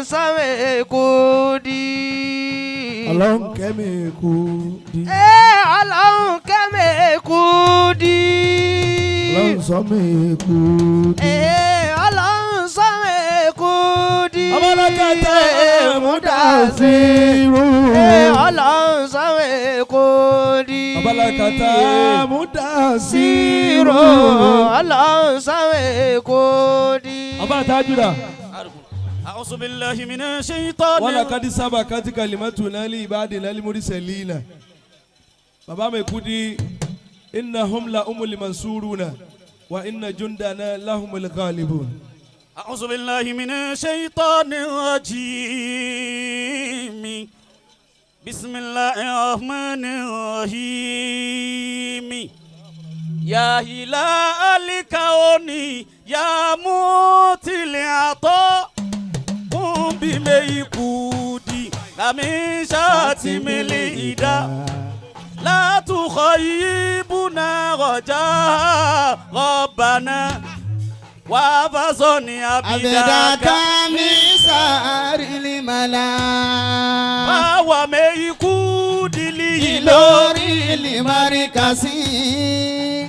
Ọlọ́run sọ́mi kú di. Ọlọ́run kẹ́mi kú di. Ọlọ́run kẹ́mi kú di. Ọlọ́run sọ mi kú di. Ọlọ́run sọ́mi kú di. Ọmọlọ́kàtà múdàsírù. Ọlọ́run sọ́mi kú di. Ọmọlọ́kàtà múdàsírù. Sírò Ọlọ́run sọ́mi kú di. Ọba àtàjùdà. أعوذ بالله من الشيطان ولقد سبقت كلمتنا لعبادنا المرسلين. Bàbá mi kú di إنهم لهم المنصورون وإن جندنا لهم الغالبون. أعوذ بالله من الشيطان الرجيم بسم الله الرحمن الرحيم يا إله الكون يا موتي العطاء قم بميكودي لمن شاتم الإداء لا تخيبنا رجاء ربنا وابصني عبدك عبدك من سار الملا فهو ميكود لي Ìlórí limarikasi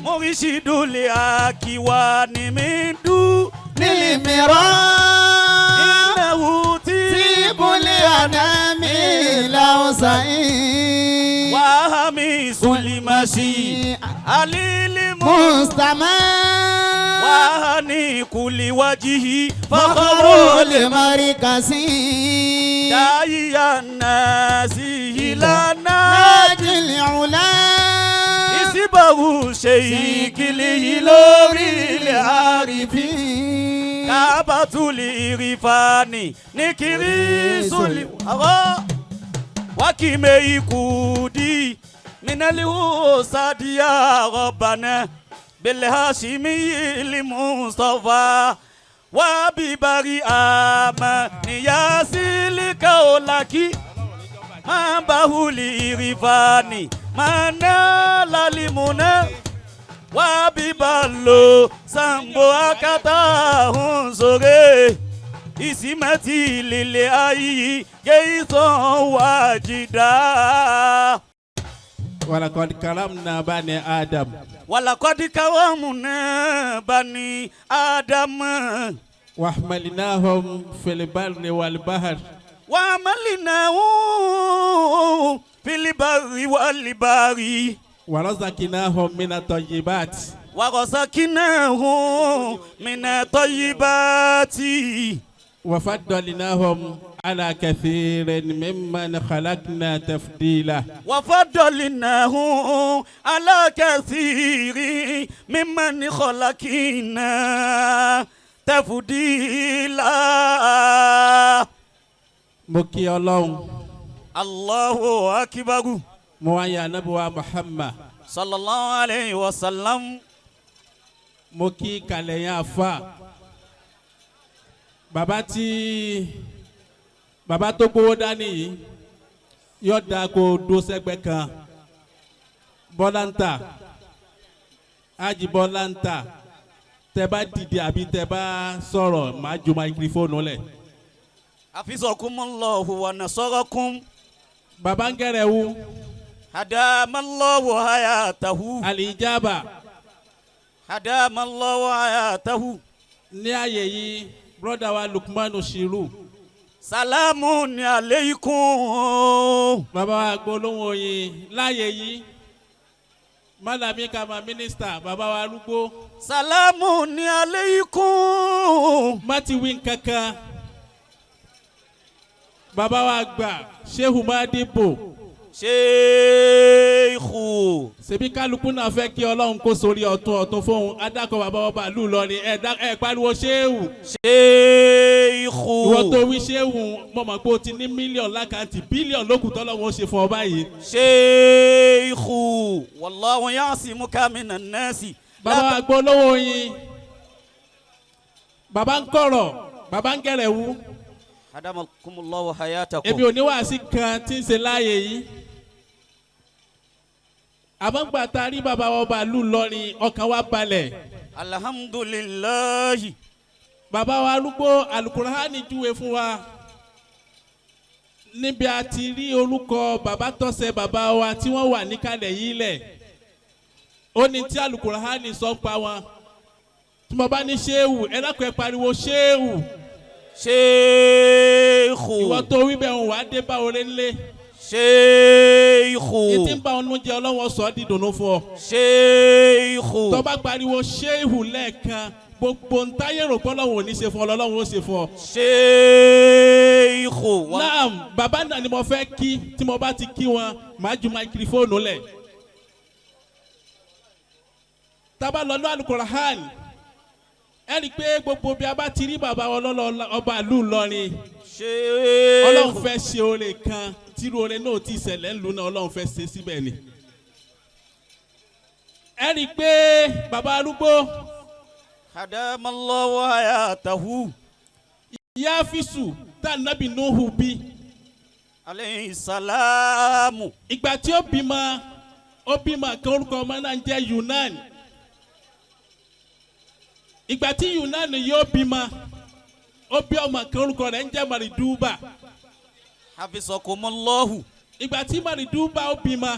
مرشد لأكوان من دون nílìmíràn إنه tíbulì ànámì làwùsàyìn وهميس المشي عليل mùsàmá وهني كل وجهه fọkọrọ فخر limarikasi داعي الناس إلى ناجي nájìlì ọ̀la ìsìbàwù ṣe ìkìlì lórí ilẹ̀ àrífín àrífín. kábàtúlì ìrìfàní ní kiri sùlì àwọ̀ wákìmẹ̀ ìkùdí minalihu sadiya rọ̀bànà bilhashimi ilmustapha wabibari ama niyasilika olaki mambahuli irifani manalalimuna wabibalo sambo akata hunzore isimati lile ayi geisan wajida. ولقد كرمنا بني آدم ولقد كرمنا بني آدم وحملناهم في البر والبحر وعملناهم في البر والبحر ورزقناهم من الطيبات ورزقناهم من الطيبات وفضلناهم على كثير ممن خلقنا تفضيلا وفضلناهم على كثير ممن خلقنا تفضيلا. Mo kí Ọlọ́run. الله أكبر. Mo wá yan anábíwá Muhammad. صلى الله عليه وسلم. Mo kí kalẹ̀ yẹn afa bàbá tí bàbá tó gbowó dání yìí yóò da kó dó sẹ́gbẹ́ kan. Bọ́lá ń tà ájì, bọ́lá ń tà. Tẹ bá dìde àbí tẹ bá sọ̀rọ̀, màá ju máikrófóònù lẹ̀. حفظكم الله ونصركم. Bàbá ń gẹ̀rẹ̀ wú. أدام الله حياته. Àlìjábà. أدام الله حياته. Ní àyè yìí, brother wa Lukmanu Shiru. سلام عليكم. Bàbá wa gbólóhùn oyin láàyè yìí, Malami Kama, mínísítà, bàbá wa arúgbó. سلام عليكم. Má ti wí nkankan. Bàbá wa gbà, Shehu Madibo. شيخ. Ṣebí kálukú náà fẹ́ kí Ọlọ́run kó sórí ọ̀tún ọ̀tún fóun adákọ̀ bàbá wa bàálù lọ ni ẹ pariwo Shehu. شيخ. Ìwọ tó wí Shehu, mo mọ̀ pé o ti ní mílíọ̀nù lákàntì, bílíọ̀nù lókùn tọ́lọ́run ó ṣe fún ọ báyìí. شيخ، والله يعصمك من الناس. Bàbá wa gbọ́ lọ́wọ́ yín, bàbá ń kọ̀rọ̀, bàbá ń gẹ̀rẹ̀ wú. أدامكم الله حياتكم. Ebi oníwàásí kan tí ń ṣe láàyè yìí, àmọ́ tá a rí bàbá wa ọba ìlú Ìlọrin, ọkàn wa balẹ̀. الحمد لله. Bàbá wa arúgbó, alukurahani júwe fún wa. Níbi a ti rí orúkọ bàbá tọ́sẹ̀ bàbá wa tí wọ́n wà níkàlẹ̀ yìí lẹ̀, ó ní tí Alukurahani sọ ń pa wọn. Tí mo bá ní ṣéwù, ẹ dákun, ẹ pariwo ṣéwù. Ṣéèkù. Ìwọ tó wí bẹ́ẹ̀ ń wà á dé bá oore ńlẹ̀. Ṣéèkù. Ètí ń bá ọnu jẹ, Ọlọ́wọ́ sọ ọ́ di dùnú fún ọ. Ṣéèkù. Tó bá pariwo ṣéwù lẹ́ẹ̀kan, gbogbo ntáyé rò pé Ọlọ́run ò ní ṣe fún ọ, Ọlọ́run ó ṣe fún ọ. Ṣéèkù. Naam, bàbá náà ni mo fẹ́ kí. Tí mo bá ti kí wọn, màá ju máikirifóònù lẹ̀. Tábà lọ ní Alukurahan, ẹ rí i pé gbogbo bí a bá ti rí bàbá wọn lọ́lọ́ ọba ìlú Ìlọrin, Ọlọ́run Ṣéèkù. fẹ́ ṣe oore kan tírú oore náà ti ṣẹlẹ̀ ńlú náà, Ọlọ́run fẹ́ ṣe síbẹ̀ ni. Ẹ rí i pé bàbá arúgbó Hadamallahu hayatahu. Yáfísù tá nábì Nuhu bí, Aleyhi salamu. Ìgbà tí ó bímọ, ó bímọ kan, orúkọ ọmọ náà ń jẹ́ Yunan. Ìgbà tí Yunan yóò bímọ, ó bí ọmọ kan, orúkọ rẹ̀ ń jẹ́ Mariduba. Hafizakumullahu. Ìgbà tí Mariduba ó bímọ,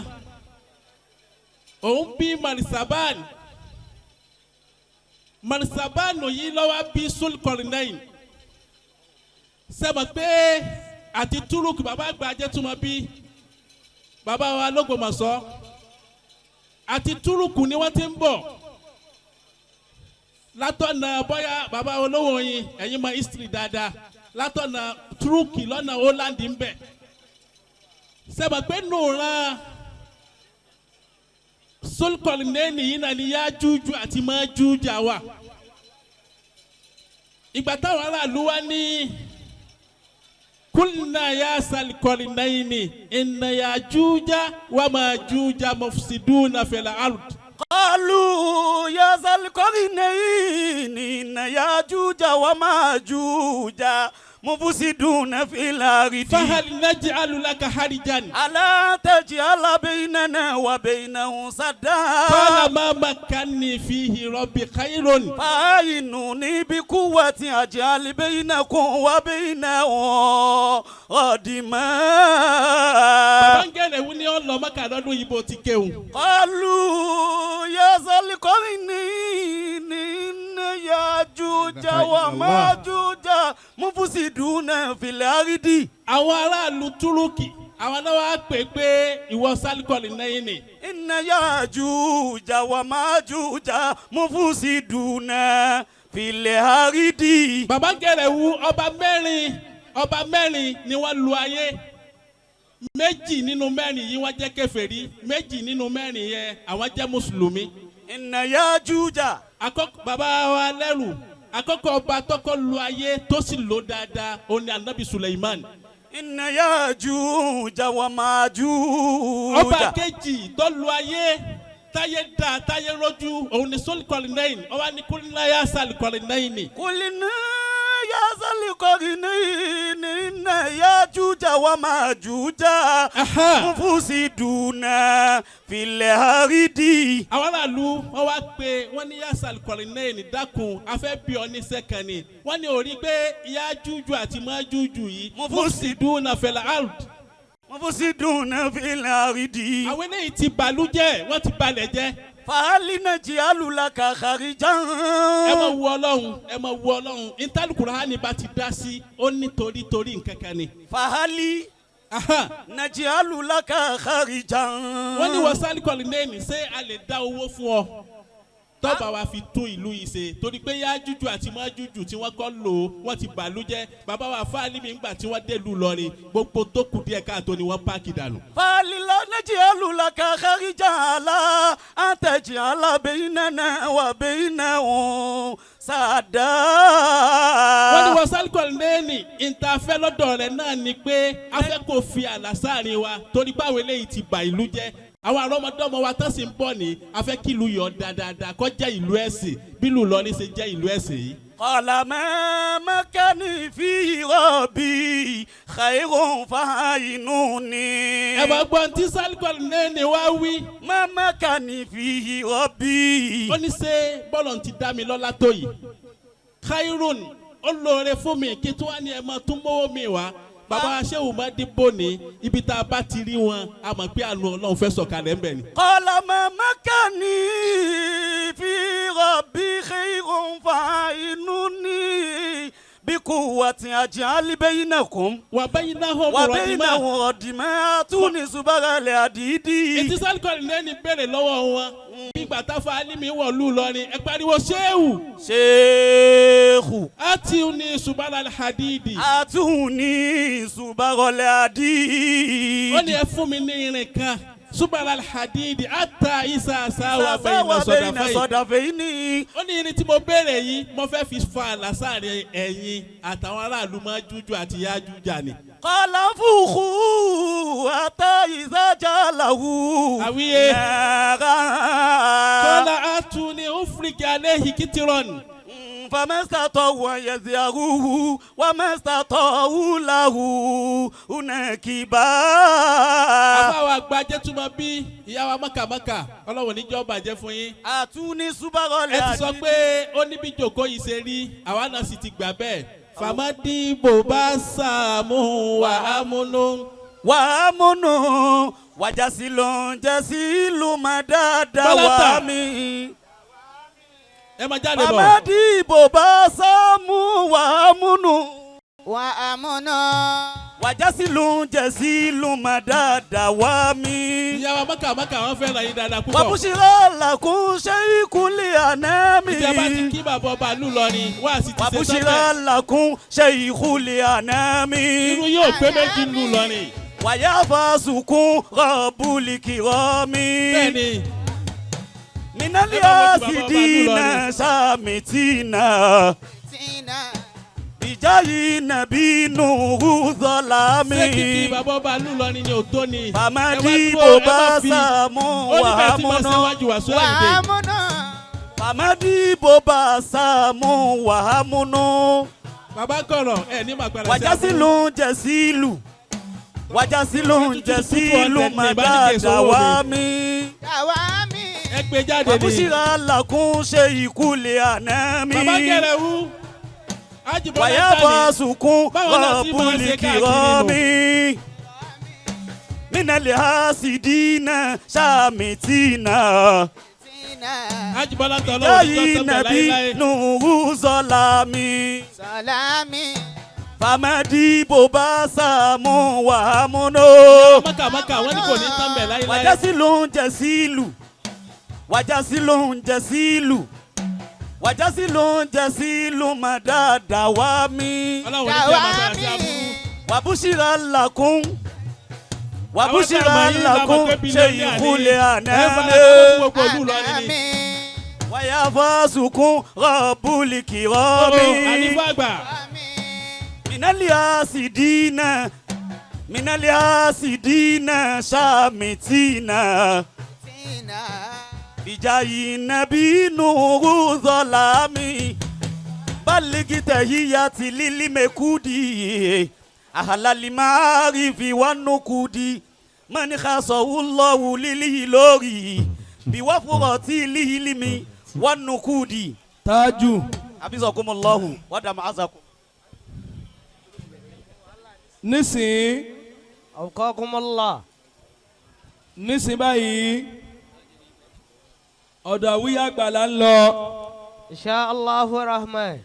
òun bí Marisaban. Marisaban yìí ló wá bí Sulkorinain. Sẹ́mọ̀ pé àti Túrúkù, bàbá àgbà ajẹ́túmọ̀ bí bàbá wa l'Ógbómọ̀ṣọ́, àti Túrúkù ni wọ́n ti ń bọ̀ látọ̀nà bọ́yá bàbá olówó yin, ẹ̀yin mọ history dáadáa, látọ̀nà Túrúkì lọ́nà Holland ń bẹ̀. Sẹ́mọ̀ pé nùrán Sulkorinain yìí náà ni Yájújú àti Májújà wà. Ìgbà táwọn aráàlú wa ní kulna ya salkorinaini inna yajuja wa majuja mufsiduna fil ard. قالوا يا ذا القرنين إن ياجوج وماجوج مفسدون في الأرض fahal naj'alu laka harijan. ألا تجعل بيننا وبينهم سدا. Qala ma makkanni fihi rabbi khairun. فأعينوني بقوة أجعل بينكم وبينهم ردما. Bàbá ń gẹ̀rẹ̀ wí ní ọ̀lọ́ mọ́kà lọ́dún yìí bó ti kéwù. قالوا يا ذا القرنين إن ياجوج وماجوج مفسدون في الأرض. Àwọn aráàlú Túrúkì, àwọn náà wá pè pé ìwọ sálíkọ̀lì náà ni. إن ياجوج وماجوج مفسدون في الأرض. Bàbá gẹ̀rẹ̀ wú, ọba mẹ́rin, ọba mẹ́rin ni wọ́n lu ayé. Méjì nínú mẹ́rin yìí wọ́n jẹ́ kèfèrí, méjì nínú mẹ́rin yẹn àwọn jẹ́ mùsùlùmí. إن ياجوج Àkọ́kọ́, bàbá wa lẹ́rù, àkọ́kọ́ ọba tọ́kọ́ lu ayé tó sì lò dáadáa, òun ni Anabi Suleiman. إن ياجوج وماجوج. Ọba kejì tó lu ayé táyé dá táyé rọ́jú, òun ni Sulikọ̀rìnẹ́yìn. Ọba ní kúnláyà Salikọ̀rìnẹ́yìn. قلنا يا ذا القرنين إن ياجوج وماجوج مفسدون في الأرض. Àwọn aráàlú wọn wá pé wọn ní yasa Alikọrinẹ́ẹ̀nì, dákun, afẹ́ bí ọ ní sẹ́kàn ni. Wọ́n ní orí pé Yájújù àti Májújù yìí mufsiduna fil ard. مفسدون في الأرض. Àwọn eléyìí ti bàlújẹ́, wọ́n ti balẹ̀ jẹ́. فهل نجعل لك خرجا. Ẹ máa wo Ọlọ́run, ẹ máa wo Ọlọ́run. Intalukurahani bá ti dá sí ó ní torí torí nǹkan kan ni. فهل نجعل لك خرجا. Wọ́n ní wọ́n Salikọrinẹ́ẹ̀nì, ṣé a lè dá owó fún ọ tọ́ba wa fi tún ìlú yìí ṣe, torí pé Yájújù àti Májújù tí wọ́n kọ́ lò ó, wọ́n ti bàlújẹ́? Bàbá wa fáálí mi, ńgbà tí wọ́n délùú lọrin, gbogbo tó kù díẹ̀ káàtó ni wọ́n páàkì dànù. فهل نجعل لك خرجا على أن تجعل بيننا وبينهم سدا. Wọ́n ní wọ́n Salikọrinẹ́ẹ̀nì, ìntàfẹ́ lọ́dọ̀ rẹ̀ náà ni pé a fẹ́ kó fi àlà sáàrin wa, torí pé àwọn eléyìí ti bà ìlú jẹ́. Àwọn àrọ́mọdọ́mọ wa tán sì ń bọ̀ ní a fẹ́ kí ìlú yọ dáadáa, kó jẹ́ ìlú ẹ̀sìn bí ìlú Ìlọrin ṣe jẹ́ ìlú ẹ̀sìn yìí. قال ما مكني فيه ربي خير فأعينوني. Ẹ bá gbọ́n tí Salikọrinẹ́ẹ̀nì wá wí. ما مكني فيه ربي. Ó ní ṣe bọ́lọ̀ ti dá mi lọ́lá tó yìí, khairun, ó lóore fún mi, kí tí wọ́n ní ẹ máa tún mówó mi wá. Bàbá Ṣéwù Mádìbò ní ibi tá a bá ti rí wọn, a mọ̀ pé àánú Ọlọ́run fẹ́ sọ̀kalẹ̀ ń bẹ̀ ni. قال ما مكاني في ربي خير فاعينوني بقوة أجعل بينكم Wà bẹ́yìn náà hàn mọ̀rọ̀ ní máa. وبينهم ردما أتوني زبر الحديد. Ètí sálíkọ̀lì lẹ́ni béèrè lọ́wọ́ wọn. Bí gbàtà fa Alimi wọ̀lú lọ́rin, ẹ pariwo Ṣéwù. شيخ Àti ní Subala Hadidi. أتوني زبر Ó ní الحديد. ẹ fún mi ní irin kan. Subala Hadidi ata isa sáwà bẹ́yìn náà سوى بين sọ̀dà fẹ́yìn. صدفين. Ó ní irin tí mo béèrè yìí, mo fẹ́ fi fa àlà sáàrin ẹ̀yin àtàwọn aráàlú Májújù àti Yájújà ni. قال انفخوا حتى إذا جعله Àwíyé. نارا. Kọ́lá Atuni Ufriki Alehi Kitiron. فما استطاعوا أن يظهروه وما استطاعوا له نكبا. Àbáwọ̀ àgbà jẹ́túmọ̀ bí ìyá wa mọ́kàmọ́kà ọlọ́run níjọ́ bàjẹ́ fún yín. Àtúní súbárọ̀ Ẹ ti sọ pé ó ní bí jòkó yìí ṣe rí, àwa náà sì ti gbà bẹ́ẹ̀. Fàmádìbò bá sàmú wà á múnú. Wà á múnú wàjásí ló ń jẹ́sí ló máa dáadáa Bọ́lá wà mí. Ẹ máa jáde bọ̀. Fàmádìbò bá sàmú wà á múnú. وأمنا Wàjásí ló ń jẹ́sí ló máa dáadáa wá mi. Ìyá wa mọ́kàmọ́kà wọ́n fẹ́ràn yín dáadáa púpọ̀. Wàbúṣirà làkún ṣe ìkúlẹ̀ àná mi. Ìjọba bá ti kí bàbá ọba lù lọ ni wá sì ti ṣe Wàbúṣirà sọ́tẹ̀. làkún ṣe ìkúlẹ̀ àná mi. Irú yóò pé méjì lù lọ ni. Wàyà fàṣùkún rọ̀bùlì kìrọ̀ mi. Bẹ́ẹ̀ni, Minali Ẹ bá wojú bàbá ọba lù lọ asidina ni. samitina. تينا Ìjáyí nàbí nùrù zọlámi. ṣé kìkì bàbá ọba lù lọ ni ni ò tó ni. Fàmádìbò bá sàmú Ó ní bẹ́ẹ̀ tí máa wàhámúná. ṣe wájú wàásù àyìndé. وأمنا Fàmádìbò bá sàmú wàhámúná. Bàbá kọ̀rọ̀ ẹ̀ ní màgbára sí Wàjásí ló ń jẹ sílù. Wàjásí ló ń jẹ sílù má dáadáa wá mi. دوامي Ẹ gbé jáde ni. Wàbúṣirà làkún ṣe ìkúlẹ̀ àná mi. Bàbá gẹ̀rẹ̀ wú. Ájìbọ́lá Wàyà tani. bá sunkún Báwo la ti máa rọ̀bùlì ṣe káàkiri kìrọ̀ nù? mi. Mínàlè àsìdínà sàmìtìnà. تينا Ájìbọ́lá tán lọ́wọ́ Yáyí ní tọ́tọ́ nàbí láéláé. nùrù zọlá mi. سلامي Fàmádì bò bá sàmú wàhámúnó. Mọ́kàmọ́kà wọ́n ní kò ní tán bẹ̀ láéláé. Wàjásí ló ń jẹ sílù. Wàjásí ló ń jẹ sílù. Wàjásí ló ń jẹ sílù má dáadáa wá mi. Ọlọ́run ní kí ẹ máa bára sí aburú. دوامي Wàbúṣirà làkún. Wàbúṣirà làkún ṣe ìkúlẹ̀ àná Ẹ fara mi. pamọ́ fún gbogbo ìlú Ìlọrin ni. أنامي Wàyà fọ́sùkún rọ̀bùlì kìrọ̀ Ọ̀rọ̀ mi. ànífọ́ àgbà. Minali asidina, minali asidina, samitina. تينا Ìjàyí nàbí nùrù zọlámi. Baligi tẹ̀híyà ti lílí mekudi. Àhàlálì máa rí fi wánú kudi. Mọ́ni ká sọ wúlọ́wù lílí lórí. Bí wọ́n fúrọ̀ tí lílí mi wánú kudi. Tájù Abisakumullahu wàdàmú azakum. nísìnyí Awqakumullah. nísìnyí báyìí ọ̀dọ̀ àwíyá àgbà là ń lọ. Insha Allahu Rahman.